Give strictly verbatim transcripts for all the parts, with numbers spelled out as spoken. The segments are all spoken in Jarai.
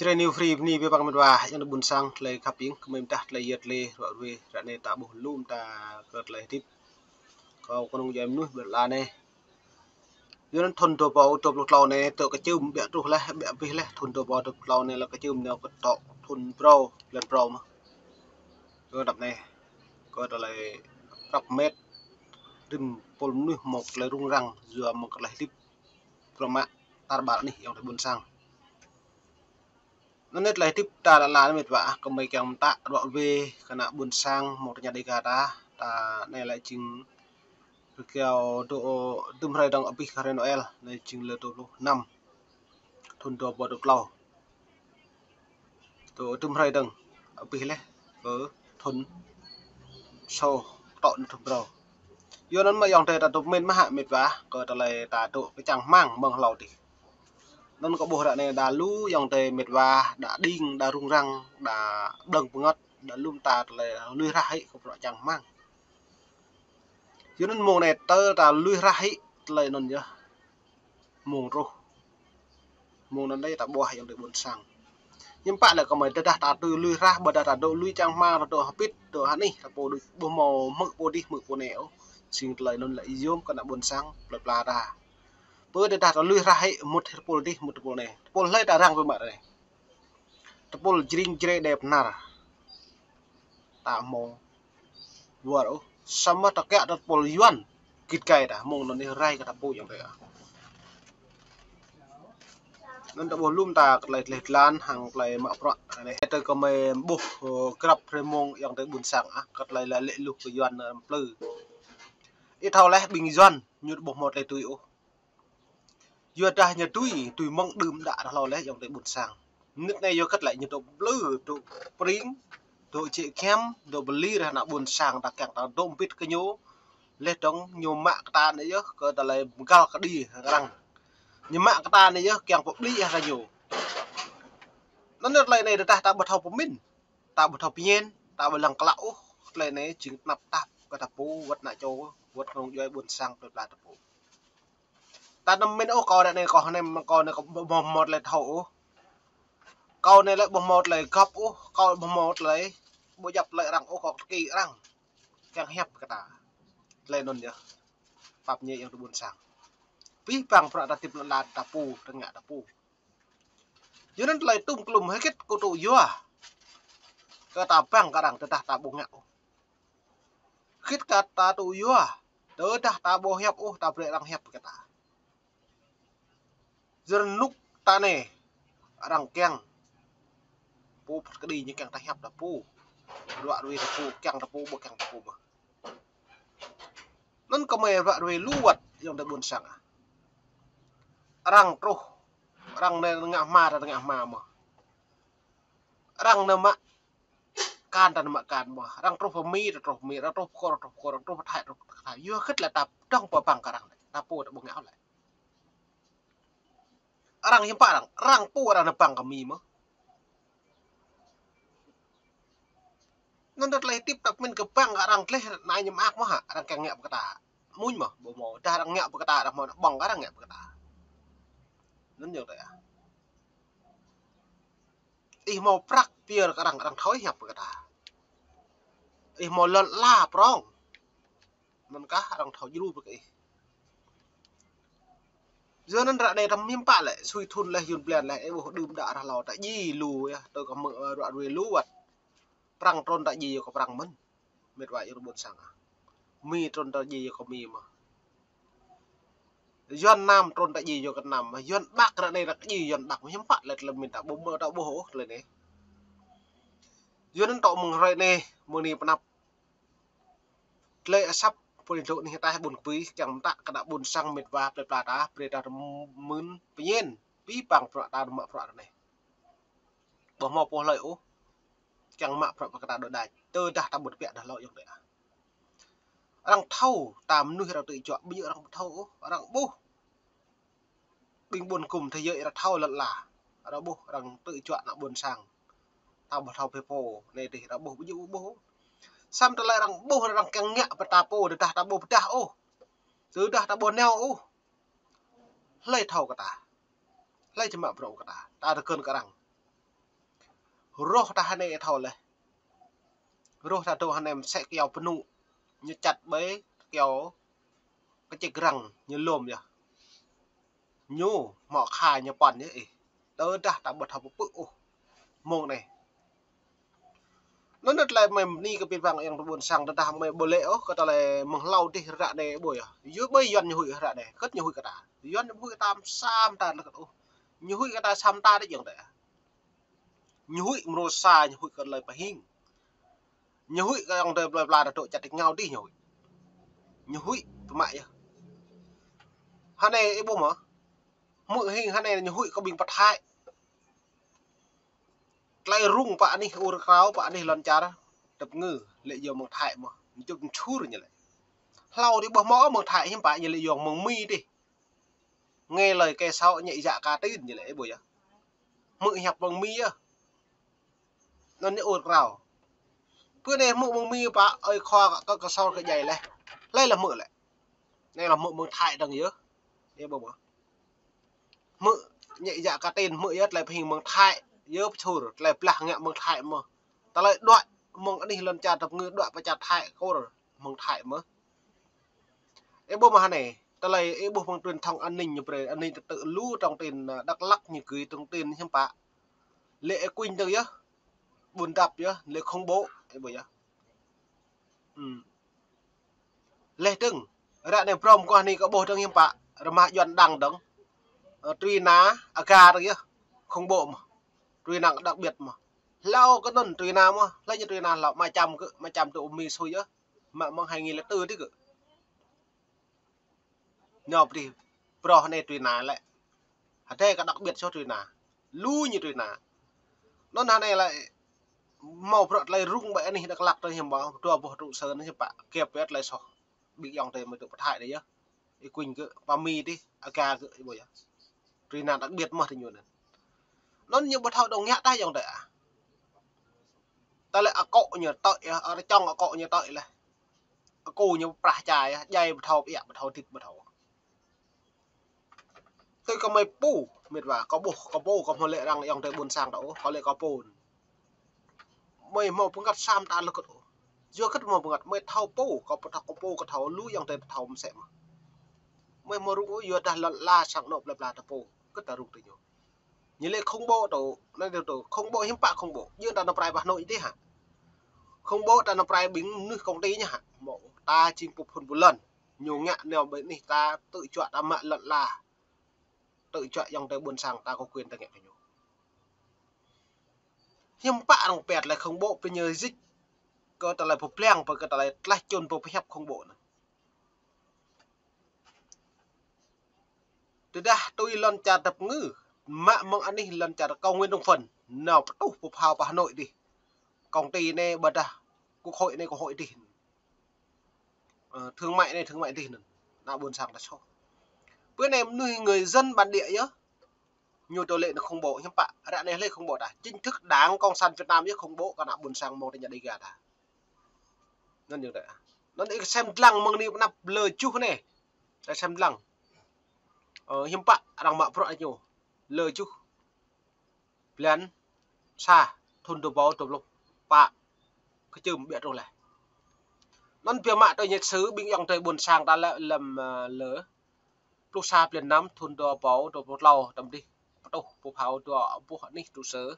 Jrai New Free bơni biă păng mĕt wa, ayŏng adơi ƀuôn sang, tơlơi khăp ing, kơmơi mơdah tơlơi yơh tơlơi ruă ruê, ră anai ta ƀuh lŏm ta kơ tơlơi hơdip. Kơ kơnung djuai mơnuih ƀơi lŏn anai. Yua anŭn thŭn dua rơbâo dua pluh klâo anai, tơl kơčưm ƀiă truh laih, ƀiă abih laih, thŭn dua rơbâo dua pluh klâo anai lĕ kơčưm anai kơ tŏ thŭn phrâo, blan phrâo mơ̆n. Kơ tơlơi anai, kơ tơlơi prăp met, rĭm pul mơnuih hmâo tơlơi rŭng răng, yua mơ̆ng tơlơi hơdip, prăp mă, tar ƀar anih ayŏng adơi ƀuôn sang. Anŭn yơh tơlơi hơdip ta lăi lăi mĕt wa, kơmơi kiăng mơtă ruă ruê kơ ană ƀuôn sang mơ̆ng tơña Dêga ta, ta anai lĕ jing rơgao dŏ dŭm hrơi dơ̆ng abih kơ hrơi Noel, anai jing lơ dua pluh năm, thŭn dua rơbâo dua pluh klâo. Dŏ dŭm hrơi dơ̆ng abih laih kơ thŭn sô tŏ anŭn thŭn phrâo. Yua anŭn mơ̆ ayŏng adơi ta dŏ pơmĭn mơ̆ hă mĕt wa, kơ tơlơi ta dŏ kơčăng hmang mơ̆ng hlâo adih. Anŭn kâo ƀuh ră anai đa lu ayŏng adơi mĕt wa, đa đing, đa rŭng răng, đa ƀlơ̆ng pơngăt, đa lŏm ta tơlơi lui rah hĭ kơ bruă čang hmang. Yua anŭn mơ̆ng anai tơl ta lui rah hĭ tơlơi anŭn yơh. Mơ̆ng truh. Mơ̆ng anŭn đơi ta ƀuh ayŏng adơi ƀuôn sang. Hiư̆m pă lĕ kơmơi tơdah ta tui lui rah, ƀôdah ta dŏ lui čang hmang, ta dŏ hơbĭt, dŏ hơnih, ta pô đôč ƀuh hmâo hmư̆ pô adih, hmư̆ pô anai ôh. Jing tơlơi anŭn lĕ yôm kơ ană ƀuôn sang, plơi pla ta. Pơ tơdah ta lui rah hĭ, mŭt tơpul adih, mŭt tơpul anai. Tơpul hlơi ta răng pơmă anai. Tơpul Jring Jrai Đê Bơhnar. Ta hmâo wơr ôh. Samơ̆ ta kiăng tơpul Yuan git gai ta, mơ̆ng anŭn yơh rai kơ ta pô ayŏng adơi ah. Anŭn ta ƀuh lŏm ta kơ tơlơi dleh dlan hăng tơlơi mă bruă. Anai tơ kơmơi ƀuh, ơ, grăp hrơi mông ayŏng adơi ƀuôn sang ah, kơ tơlơi lĕ lĕ luh kơ Yuan, ơ, plư. Ih thâo laih ƀing Yuan, ñu ƀu hmâo tơlơi tui ôh. Yua dah ñu tui, tui mơ̆ng đưm đă ră hlâo laih ayŏng adơi ƀuôn sang. Mơnit anai yua kơt lĕ ñu dŏ plư, dŏ pring, dŏ jĕ giăm, dŏ bơli ră ană ƀuôn sang ta kiăng ta dŏ mbĭt kơ ñu. Laih dơ̆ng ñu mă kơ ta anai yơh, kơ tơlơi mơgal kơđi arăng. Ñu mă kơ ta anai yơh, kiăng pơblih yơh kơ ñu. Anŭn yơh tơlơi anai tơdah ta ƀu thâo pơmĭn, ta ƀu thâo pơñen, ta ƀu lăng klă ôh, tơlơi anai jing tơnap tap kơ ta pô, wơ̆t ană čô, wơ̆t kơnung djuai ƀuôn sang plơi pla ta pô. Ta anăm mĭn ôh, kâo ră anai kâo anai, kâo anai kâo ƀu hmâo tơlơi thâo ôh. Kâo anai lĕ ƀu hmâo tơlơi găp ôh, kâo ƀu hmâo tơlơi, ƀu djăp tơlơi arăng ôh, kâo kơki arăng. Kiăng hiăp kơ ta. Tơlơi anŭn yơh. Pap ñe ayŏng adơi ƀuôn sang. Abih bang bruă ta hơdip lŏn lan ta pô, ta ngă ta pô. Yua anŭn tơlơi tŭm klŭm hơget kơ tŭ yua. Kơ ta bang kơ arăng tơdah ta ƀu ngă ôh. Hơget kơ ta tŭ yua. Tơdah ta ƀu hiăp ôh, ta brơi arăng hiăp kơ ta. Yua anŭn rơnŭk ta anai, arăng kiăng. Pô phat kơđi ñu kiăng ta hiăp ta pô. Ruă ruê ta pô, kiăng ta pô, ƀu kiăng ta pô mơ̆n. Anŭn kơmơi ruă ruê lu wơ̆t ayŏng adơi ƀuôn sang ah. Arăng truh, arăng anai ngă hma, ta ngă hma mơ̆n. Arăng anai mă akan, ta mă akan mơ̆n. Arăng truh pơ Mi, ta truh pơ Mi, arăng truh pơ Kur, ta truh pơ Kur, arăng truh pơ Thái, ta truh pơ Thái. Yua hơget lĕ ta dŏng pơ bang kơ arăng lĕ, ta pô ta ƀu ngă ôh lĕ. Arăng hiư̆m pă arăng, arăng pô arăng anai bang kơ Mi mơ̆n. Anŭn tơlơi hơdip ta pơmĭn kơ bang kơ arăng tơlơi anai ñu mơak mơ̆n hă, arăng kiăng ngă pơ kơ ta. Amuñ mơ̆n, ƀu hmâo. Dah arăng ngă pơ kơ ta, arăng hmâo ană ƀơ̆ng kơ arăng ngă pơ kơ ta. Anŭn yơh tơlơi ah. Ih hmâo prăk pơyơr kơ arăng, arăng thâo ih hiăp pơ kơ ta. Ih hmâo lŏn ala prŏng. Anŭn kah arăng thâo djru pơ kơ ih. Yua anŭn ră anai ta hiư̆m pă lĕ, sui thŭn laih, yŭn blan laih, ih ƀuh đưm đă ră hlâo ta djai lu yơh, tơ kơ mơ̆, ơ, ruă ruê lu wơ̆t. Prăng trŭn ta djai yua kơ Prăng mơ̆n. Mĕt wa ayŏng adơi ƀuôn sang ah. Mi trŭn ta djai yua kơ Mi mơ̆n. Yuan Nam trŭn ta djai yua kơ Nam mơ̆n. Yuan Bắc ră anai ta djai Yuan Bắc mơ̆n, hiư̆m pă lĕ tơlơi pơmĭn ta ƀu hmâo, ta ƀuh ôh tơlơi anai. Yua anŭn tŏ mơ̆ng hrơi anai, mơ̆ng anai pơ anăp. Tơlơi asăp, pô dŏ anih ataih ƀôn kơpui, kiăng mơtă kơ ană ƀuôn sang mĕt wa plơi pla ta, brơi ta rơmưn pơñen, abih bang bruă ta rơmă bruă ră anai. Ƀu hmâo pô hlơi ôh, kiăng mă bruă pơ kơ ta đôč đač, tơdah ta ƀu tơbiă dah hlâo ayŏng adơi ah. Arăng thâo, ta mơnuih arăng tơjuă, ƀu djơ̆ arăng ƀu thâo ôh, arăng ƀuh. Ƀing ƀôn gŭm thế giới arăng thâo lŏn ala. Arăng ƀuh, arăng tơjuă ană ƀuôn sang. Ta ƀu thâo phe pô, anai dih arăng ƀuh, ƀu djơ̆ ƀuh. Samơ̆ tơlơi arăng ƀuh, arăng kiăng ngă pơ ta pô, tơdah ta ƀu pơdah ôh. Tơdah ta ƀu nao ôh. Hlơi thâo kơ ta. Hlơi či mă bruă kơ ta. Ta rơkơn kơ arăng. Rŏh ta hơnai thâo leh. Rŏh ta dŏ hơnai mơsĕ kyâo pơnŭ. Ñu čăt ƀơi kyâo kơčik răng ñu lŏm yơh. Ñu hmâo kha ñu păn yơh ih. Tơdah ta ƀu thâo pơpư̆ ôh. Mơ̆ng anai. Anŭn tơlơi mơi bơni kơ abih bang ayŏng adơi ƀôn sang, tơdah mơi ƀu lĕ ôh kơ tơlơi mơ̆ng hlâo dih ră anai ƀu yơh. Yua ƀơi Yuan ñu huĭ ră anai. Kơ̆t ñu huĭ kơ ta. Yuan ñu huĭ kơ ta sa mơta lơkơ̆t ôh. Ñu huĭ kơ ta sa mơta đôč ayŏng adơi. Ñu huĭ mrô sa, ñu huĭ kơ tơlơi pơhing. Ñu huĭ kơ ayŏng adơi plơi pla ta dŏ čăt rơngiao dih ñu huĭ. Ñu huĭ pơmă yơh. Hơnai ih ƀuh mơ̆. Hmư̆ hing hơnai ñu huĭ kơ ƀing pơ Thái. Tơlơi rŭng pơ anih ur krao, pơ anih lŏn čar tơpơngư, lĕ yua mơ̆ng Thái mơ̆. Ñu čŭp čur ñu lĕ. Hlâo dih ƀuh mơ̆ mơ̆ng Thái hiư̆m pă ñu lĕ yua mơ̆ng Mi dih. Nghe lời kẻ xấu, nhẹ dạ cả tin ñu lĕ ih ƀuh yơh. Hmư̆ hiăp mơ̆ng Mi yơh. Anŭn ñu ur krao. Pơ anai hmư̆ mơ̆ng Mi pă, ơi khua kơ kơsor kơ djai leh. Leh lĕ hmư̆ lĕ. Anai lĕ hmư̆ mơ̆ng Thái dơ̆ng yơh. Ih ƀuh mơ̆. Hmư̆ nhẹ dạ cả tin hmư̆ yơh tơlơi pơhing mơ̆ng Thái. Yơh pơčur, tơlơi blah ngă mơ̆ng Thái mơ̆. Tơlơi đuaĭ mơ̆ng anih lŏn čar tơpơngư đuaĭ pơ čar Thái kôr mơ̆ng Thái mơ̆. Ih ƀuh mơ̆ hơnai, tơlơi ih ƀuh mơ̆ng truyền thông an ninh ñu brơi, an ninh trật tự lu thông tin, ơ, Đắk Lắk ñu gửi thông tin hiư̆m pă. Lĕ ih kuing dơ̆ng yơh, ƀun dăp yơh, lĕ khủng bố, ih ƀuh yơh. Ừm. Leh dơ̆ng, ră anai brŏm kơ hơnai kơ ƀuh dơ̆ng hiư̆m pă, rơmah Yuan đăng dơ̆ng. Ơ, truy nã, aga dơ̆ng yơh, khủng bố mơ̆. Truy nã đặc biệt mơ̆. Hlâo kơ anŭn truy nã mơ̆, hlâo ñu truy nã hlâo, mă čăm kơ, mă čăm tơ Mi sui yơh. Mă mơ̆ng hai nghìn lẻ tư dih kơ. Ñu pơdih, prŏh anai truy nã lĕ. Hơdai kơ đặc biệt soh truy nã. Lu ñu truy nã. Anŭn hơnai lĕ hmâo bruă tơlơi rŭng ƀơi anih Đắk Lắk tơ hiư̆m ƀuh, dua boh trụ sở anai hiư̆m pă, kĕp pĕt tơlơi soh. Ƀing ayŏng adơi mơi dŏ pơ Thái dih yơh. Ih kuing kơ, pă Mi dih, aga kơ, ih ƀuh yơh. Truy nã đặc biệt mơ̆ tơ ñu anŭn. Anŭn ñu ƀu thâo dŏng ngă tah ayŏng adơi ah. Tơlơi akŏ ñu tơi yơh, arăng čŏng akŏ ñu tơi leh. Akŏ ñu prah čai yơh, djai ƀu thâo, ƀiă ƀu thâo, dit ƀu thâo. Tui kơ mơi pô, mĕt wa, kơ ƀuh, kơ pô, kơ hmâo lĕ arăng ayŏng adơi ƀôn sang ta ôh, kơ lĕ kơ pô. Mơi hmâo pơngăt sa mơta lơkơ̆t ôh. Yua kơ hmâo pơngăt, mơi thâo pô, kơ pô thâo, kơ pô, kơ thâo lu ayŏng adơi thâo mơsĕ mơ̆. Mơi hmâo rŭng ôh, yua dah lŏn ala sang anŏ plơi pla ta pô, kơ ta rŭng tơ ñu. Ñu lĕ khủng bố tơ, anai tơ, khủng bố hiư̆m pă khủng bố. Yua ta nao prai pơ Hà Nội dih hă. Khủng bố ta nao prai ƀing mơnuih công ty ñu hă. Hmâo ta jing pô phun pô lŏn. Ñu ngă nao ƀơi anih ta tơčuă ta mă lŏn ala. Tơčuă ayŏng adơi ƀôn sang ta kơ quyền ta ngă kơ ñu. Hiư̆m pă arăng pĕt lĕ khủng bố pơñu dịch kơ tơlơi pơblang pơ kơ tơlơi tlaih čun pơhiăp khủng bố anŭn. Tơdah tui lŏn čar tơpơngư, mă mơ̆ng anih lŏn čar kơ Nguyễn Đồng Phân, nao pơtuh pơphao pơ Hà Nội dih. Công ty anai ƀôdah quốc hội anai quốc hội dih. Ơ, thương mại anai thương mại dih anŭn. Ană ƀôn sang ta soh. Pơ anai mơnuih người dân bản địa yơh. Ñu tơ lĕ anŭn khủng bố hiư̆m pă, ră anai hlơi khủng bố ta. Chính thức Đảng Cộng sản Việt Nam yơh khủng bố kơ ană ƀôn sang mơ̆ng tơ ñu Đêga ta. Anŭn yơh ta. Anŭn ih sem lăng mơ̆ng anai pơ anăp lơ juh anai. Ih sem lăng. Ơ, hiư̆m pă arăng mă bruă ñu. Lơ juh. Blan sa, thun dua rơbâo dua pluh pă. Kơčưm ƀiă truh leh. Anŭn biă mă tơ ñu sư̆ ƀing ayŏng adơi ƀôn sang ta lĕ lăm, ơ, lơ. Pluh sa blan năm thun dua rơbâo dua pluh klâo tơm dih. Pơtuh pơphao dua boh anih trụ sở.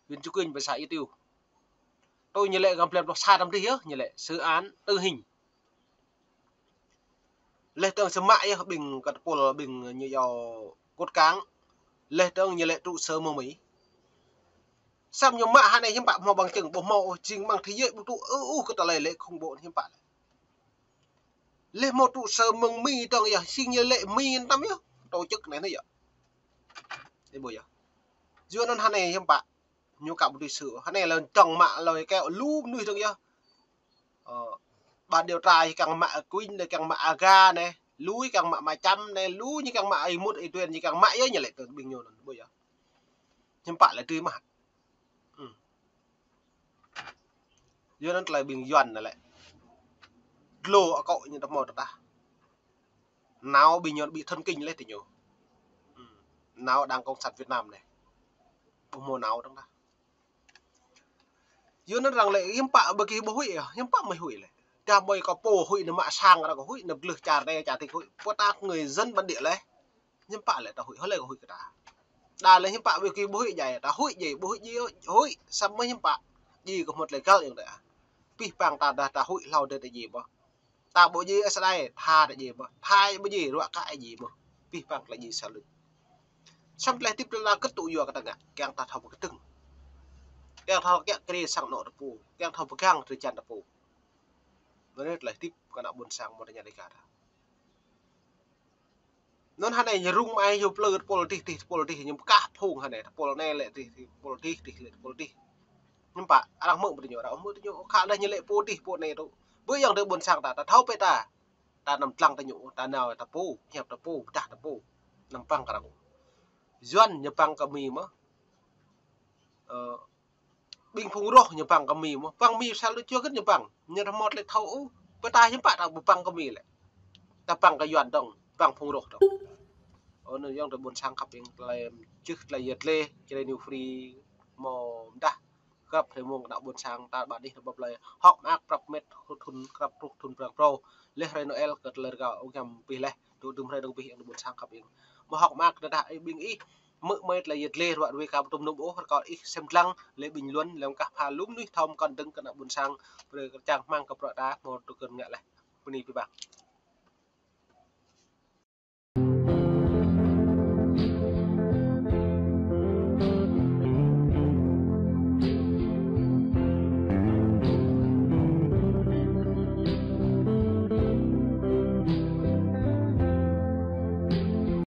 Huyện Cư Kuin, pơ xã Ia Tiêu. Tui ñu lĕ găm blan pluh sa tơm dih yơh, ñu lĕ dự án tử hình. Leh dơ̆ng sơmă yơh ƀing kơ tơpul ƀing ñu yua cột cảng. Leh dơ̆ng ñu lĕ trụ sở mơ̆ng Mi. Samơ̆ ñu mă hơnai hiư̆m pă hmâo bằng chứng, ƀu hmâo ôh, jing mơ̆ng thế giới ƀu tŭ ư ư kơ tơlơi lĕ khủng bố hiư̆m pă lĕ. Leh hmâo trụ sở mơ̆ng Mi dơ̆ng yơh, jing ñu lĕ Mi tăm yơh, tổ chức anai anai yơh. Ih ƀuh yơh. Yua anŭn hơnai hiư̆m pă. Ñu kơ ƀu tui sư̆. Hơnai lĕ dơ̆ng mă lơi kơ lu mơnuih dơ̆ng yơh. Ơ, ban điều tra ñu kiăng mă Quỳnh, ñu kiăng mă Aga anai, lu ñu kiăng mă Mai Chăm anai, lu ñu kiăng mă Ai Mut, Ai Tuen, ñu kiăng mă yơh ñu lĕ tơ ƀing ñu anŭn, ƀuh yơh. Hiư̆m pă lĕ tui mă. Ư. Yua anŭn tơlơi ƀing Yuan anai lĕ. Dlô akŏ ñu tơ hmâo tơdah. Nao ƀing ñu bị thần kinh leh tơ ñu. Ư. Nao Đảng Cộng sản Việt Nam anai. Ƀu hmâo nao dơ̆ng tah. Yua anŭn arăng lĕ hiư̆m pă ƀu gih ƀu huĭ, hiư̆m pă mơi huĭ lĕ. Tơdah mơi kơ pô huĭ, nao mă sang arăng kơ huĭ, nao ƀlưh čar anai čar adih huĭ. Pơtă người dân bản địa lĕ. Hiư̆m pă lĕ ta huĭ, hlơi kơ huĭ kơ ta. Đa lĕ hiư̆m pă ƀu gih ƀu huĭ djai, ta huĭ djai, ƀu huĭ djai, huĭ, samơ̆ hiư̆m pă. Djai kơ mŭt lĕ găl yơh ta. Pih păng ta dah ta huĭ hlâo dêh ta djai mơ̆. Ta ƀu djai Ơi Adai, tha ta djai mơ̆. Tha ƀu djai, ruă kơ ai djai mơ̆. Pih păng tơlơi djai sa luč. Samơ̆ tơlơi hơdip tơlơi kơtŭ yua kơ ta ngă, kiăng ta thâo pơkơdơ̆ng. Kiăng thâo kiăng kơ sang anŏ ta pô, kiăng thâo pơgang drơi jan ta pô. Anŭn tơlơi hơdip kơ ană ƀôn sang mơ̆ng tơña Dêga ta. Anŭn hơnai ñu rŭng mă ai yua plư tơpul adih, adih, tơpul adih, ñu pơkah phung hơnai, tơpul anai lĕ adih, adih, tơpul adih, adih lĕ tơpul adih. Hiư̆m pă, arăng hmư̆ ƀu tơña, arăng hmư̆ tơña, khă dah ñu lĕ pô adih, pô anai tŭ. Ƀu yơh tơlơi ƀôn sang ta, ta thâo pĕ ta. Ta anăm lăng tơña, ta nao ta pô, hiăp ta pô, pơdah ta pô. Anăm păng kơ arăng. Yuan ñu păng kơ Mi mơ̆. Ơ, ƀing phung roh ñu păng kơ Mi mơ̆. Păng Mi sa lu čô gĭt ñu păng. Ñu dah mơ̆ tơlơi thâo ôh. Pơtă hiư̆m pă ta ƀu păng kơ Mi lĕ. Ta păng kơ Yuan dơ̆ng, păng phung roh dơ̆ng. Ơ, anŭn yơh tơlơi ƀôn sang khăp ing tơlơi čih tơlơi yet lĕ, čơrê New Free mơ̆ dah. Krăp hrơi mông kơ ană ƀôn sang ta ƀă anih ta ƀă plơi. Hơ̆k mơak prăp met thun, krăp truh thun prang prô. Leh hrơi Noel kơ tơlơi rơgao ung ñăm pih leh. Tŭ dŭm hrơi dơ̆ng pih ing ƀôn sang khăp ing. Mơ̆ hơ̆k mơak tơdah ih ƀing ih hmư̆ mơi tơlơi yet lĕ ruă ruai ka ƀu tŭm nŭm ôh, rơkâo ih sem lăng, lĕ ƀing Yuan, lĕ kah pha lŭm nuih thâo mơkŏn dơ̆ng kơ ană ƀôn sang, brơi kơ čang hmang kơ bruă ta, mơ̆ tŭ kơ ngă leh. Bơni pih păng.